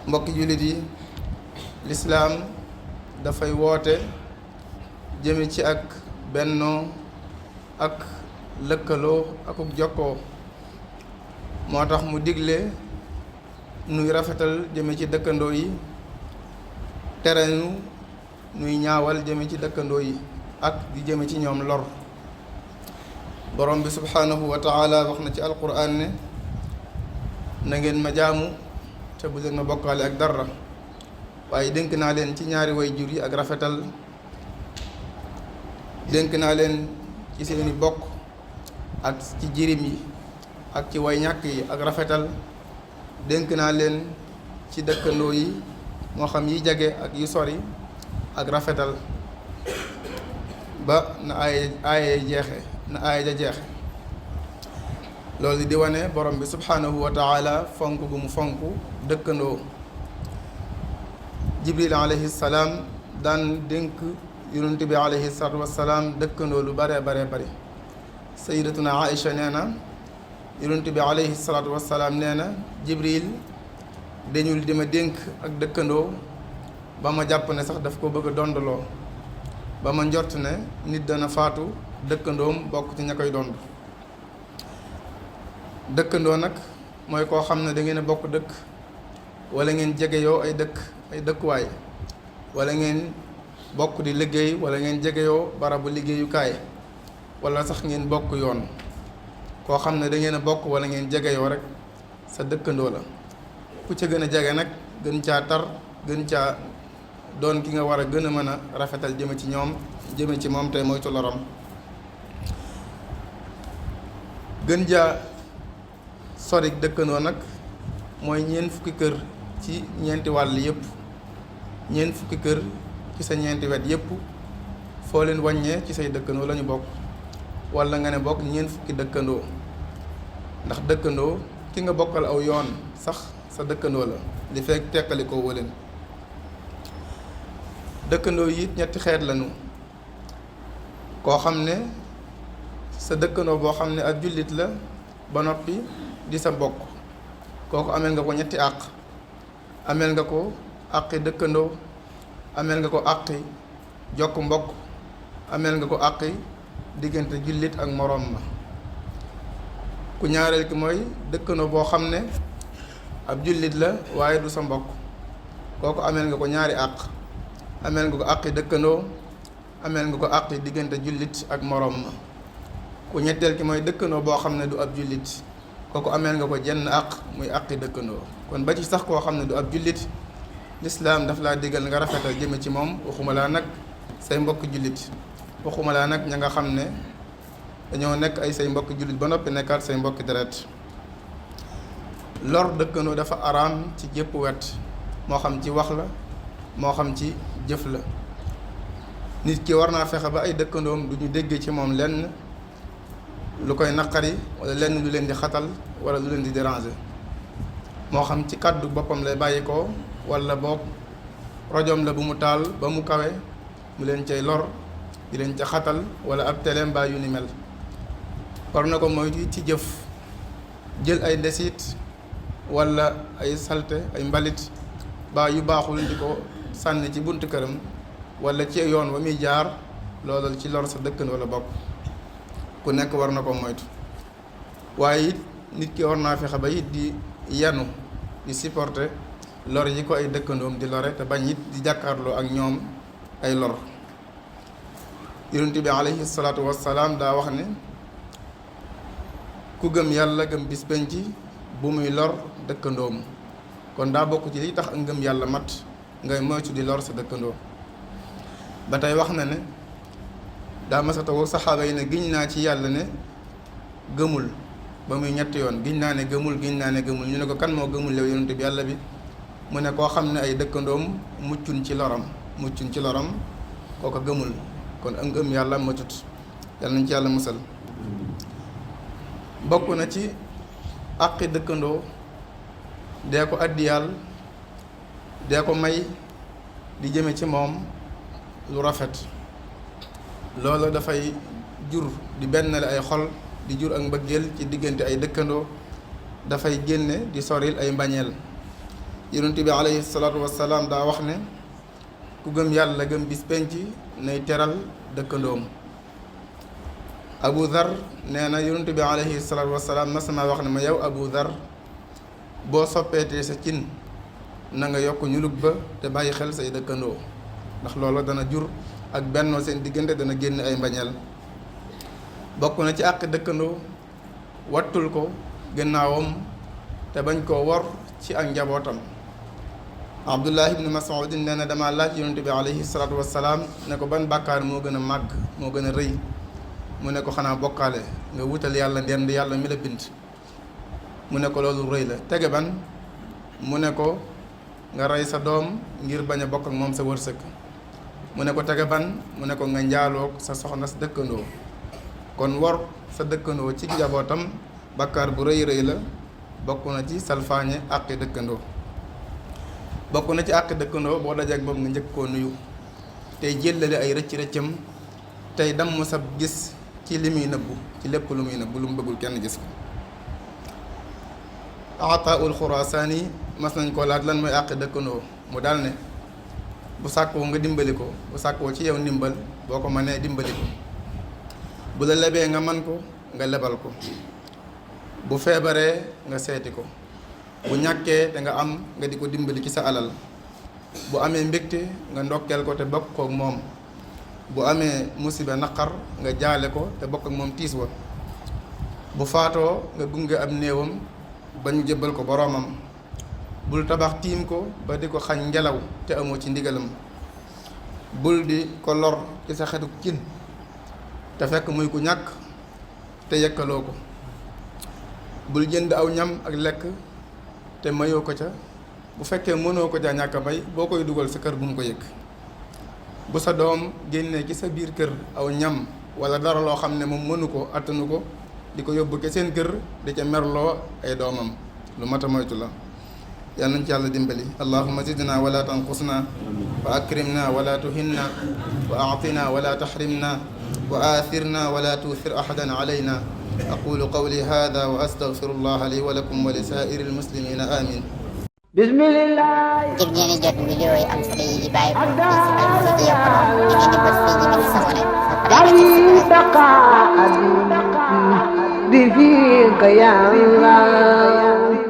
mbokki jullit yi lislaam dafay woote jëme ci ak bennoo ak lëkkaloo akuk jokkoo moo tax mu digle nuy rafetal jëme ci dëkkandoo yi tere nuy ñaawal jëme ci dëkkandoo yi ak di jëme ci ñoom lor borom bi subhaanahu wa taala wax na ci alquran ne na ngeen ma jaamu te bu leen ma bokkaale ak dara waaye dénk naa leen ci ñaari way jur yi ak rafetal dénk naa leen ci seeni bokk ak ci jirim yi ak ci way ñàkk yi ak rafetal dénk naa leen ci dëkkandoo yi moo xam yi jege ak yu sori ak rafetal ba na aaye jeexe na aaye ja jeexe loolu di wane borom bi subhaanahu wa taala fonk gu mu fonk dëkkandoo jibril alayhi salaam daan dénk yonent bi alayhi salaatu wassalaam dëkkandoo lu bare bari sayyidatuna Aïcha nee na yonent bi alayhi salaatu wassalaam nee na jibril dañul di ma dénk ak dëkkandoo ba ma jàpp ne sax daf ko bëgg a dondaloo ba ma njort ne nit dana faatu dëkkandoom bokk ci ña koy dond dëkkandoo nag mooy koo xam ne da ngeen a bokk dëkk wala ngeen jegeyoo ay dëkkuwaay wala ngeen bokk di liggéey wala ngeen jegeyoo barabu liggéeyukaay wala sax ngeen bokk yoon koo xam ne da ngeen a bokk wala ngeen jegeyoo rek sa dëkkandoo la ku ca gën a jege nag gën caa tar gën caa doon ki nga war a gën a mën a rafetal jëme ci moom tey moytu loram gën jaa sori dëkkandoo nag mooy ñeent fukki kër ci ñeenti wàll yépp ñeent fukki kër ci sa ñeenti wet yépp foo leen wàññee ci say dëkkandoo lañu bokk walla nga ne bokk ñeent fukki dëkkandoo ndax dëkkandoo ki nga bokkal aw yoon sax sa dëkkandoo la li fekk teqali ko wëleen dëkkandoo yi ñetti xeet lañu koo xam ne sa dëkkandoo boo xam ne ak jullit la ba noppi di sa mbokk kooku ameel nga ko ñetti àq ameel nga ko àqi dëkkandoo ameel nga ko àqi jokk mbokk ameel nga ko àqi diggante jullit ak moroom ma ku ñaareel ki mooy dëkkandoo boo xam ne ab jullit la waaye du sa mbokk kooku ameel nga ko ñaari àq ameel nga ko àqi dëkkandoo ameel nga ko àqi diggante jullit ak moroom ma ku ñetteel ki mooy dëkkandoo boo xam ne du ab jullit kooku ameel nga ko jenn àq muy àqi dëkkandoo kon ba ci sax koo xam ne du ab jullit lislaam daf laa digal nga rafetal jëme ci moom waxuma laa nag say mbokk jullit waxuma laa nag ña nga xam ne dañoo nekk ay say mbokk jullit ba noppi nekkaat say mbokki deret lor dëkkandoo dafa araam ci jépp wet moo xam ci wax la moo xam ci jëf la nit ki war naa fexe ba ay dëkkandoom du ñu déggee ci moom lenn lu koy naqari wala lenn lu leen di xatal wala lu leen di déranger moo xam ci kàddu boppam lay bàyyi ko wala boog rojom la bu mu taal ba mu kawe mu leen cay lor di leen ca xatal wala ab teleem mbaa yu ni mel war na ko moytu ci jëf jël ay ndesit wala ay salte ay mbalit baa yu baaxul di ko sànni ci buntu këram wala ci yoon wa muy jaar loolu ci lor sa dëkkandoo la bokk ku nekk war na ko moytu waaye it nit ki war naa fexe ba it di yanu di supporter lor yi ko ay dëkkandoom di lore te bañ it di jàkkaarloo ak ñoom ay lor yonent bi alayhi salaatu wassalaam daa wax ne ku gëm yàlla gëm bis penc bu muy lor dëkkandoom kon daa bokk ci li tax ak ngëm yàlla mat ngay moytu di lor sa dëkkandoo ba tey wax na ne daa masa taw saxaaba yi ne giñ naa ci yàlla ne gëmul ba muy ñetti yoon giñ naa ne gëmul ñu ne ko kan moo gëmul yow yonent bi yàlla bi mu ne koo xam ne ay dëkkandoom muccun ci loram kooko gëmul kon ak ngëm yàlla matut yàlla nañ ci yàlla musal bokk na ci àqi dëkkandoo dee ko àddiyaal dee ko may di jëme ci moom lu rafet loolu dafay jur di bennale ay xol di jur ak mbëggeel ci diggante ay dëkkandoo dafay génne di soril ay mbañeel yonent bi alayhi salaatu wassalaam daa wax ne ku gëm yàlla gëm bis penc nay teral dëkkandoom. Abu Dhar nee na yonent bi alayhi salaatu wassalaam mas na wax ne ma yow Abu Dhar boo soppeetee sa cin na nga yokk ñulug ba te bàyyi xel say dëkkandoo ndax loolu dana jur ak bennoo seen diggante, dana génn ay mbañeel. bokk na ci àq dëkkandoo wattul ko gannaawam te bañ koo wor ci ak njabootam. Abdullah ibnu Mas'ud nee na dama laaj yonent bi alayhi salaatu wassalaam ne ko ban bàkkaar moo gën a màgg moo gën a rëy. mu ne ko xanaa bokkaale nga wutal yàlla ndend yàlla mi la bind. mu ne ko loolu rëy la. tege ban mu ne ko nga rey sa doom ngir bañ a bokk ak moom sa wërsëg. mu ne ko tege ban mu ne ko nga njaaloog sa soxna sa dëkkandoo. kon wor sa dëkkandoo ci njabootam bàkkaar bu rëy rëy la. bokk na ci salfaañe àqi dëkkandoo. bokk na ci àqi dëkkandoo boo dajeek moom nga njëkk koo nuyu tey jëllale ay rëcc rëccam tey damm sa gis ci li muy nëbbu ci lépp lu muy nëbbu lu mu bëggul kenn gis ko. Ataaul Xuraasaani mas nañ koo laaj lan mooy àqi dëkkandoo mu daal ne bu sàkkoo nga dimbali ko bu sàkkoo ci yow ndimbal boo ko mënee dimbali ko. bu la lebee nga man ko nga lebal ko. bu feebaree nga seeti ko. bu ñàkkee te nga am nga di ko dimbali ci sa alal. bu amee mbégte nga ndokkeel ko te bokk kook moom. bu amee musiba naqar nga jaale ko te bokk ak moom tiis wa. bu faatoo nga gunge ab néewam ba ñu jébbal ko boroomam. bul tabax tiim ko ba di ko xañ ngelaw te amoo ci ndigalam. bul di ko lor ci sa xetuk cin te fekk muy ku ñàkk te yekkaloo ko. bul jënd aw ñam ak lekk te mayoo ko ca bu fekkee mënoo ko ca ñàkk a may boo koy dugal sa kër bu mu ko yëg. bu sa doom génnee ci sa biir kër aw ñam wala dara loo xam ne moom mënu ko attanu ko di ko yóbbu ke seen kër di ca merloo ay doomam lu mat a moytu la. yal nañ ci yàlla dimbali. allahumma zidna wala tanqusna wa akrimna wala tuhinna wa aatina wala tahrimna wa aathirna wala tuuthir ahadan alayna. aqulu qawli hada wa astaghfirullah li wa lakum wa li saa'iril muslimina amin. bismillah. ngir ngeen di jot vidéo yi am solo yi di bàyyi ko ci Al-Mouridiyyah Pro ngeen di bës fii ñu bind sabone bi fiika ya Allah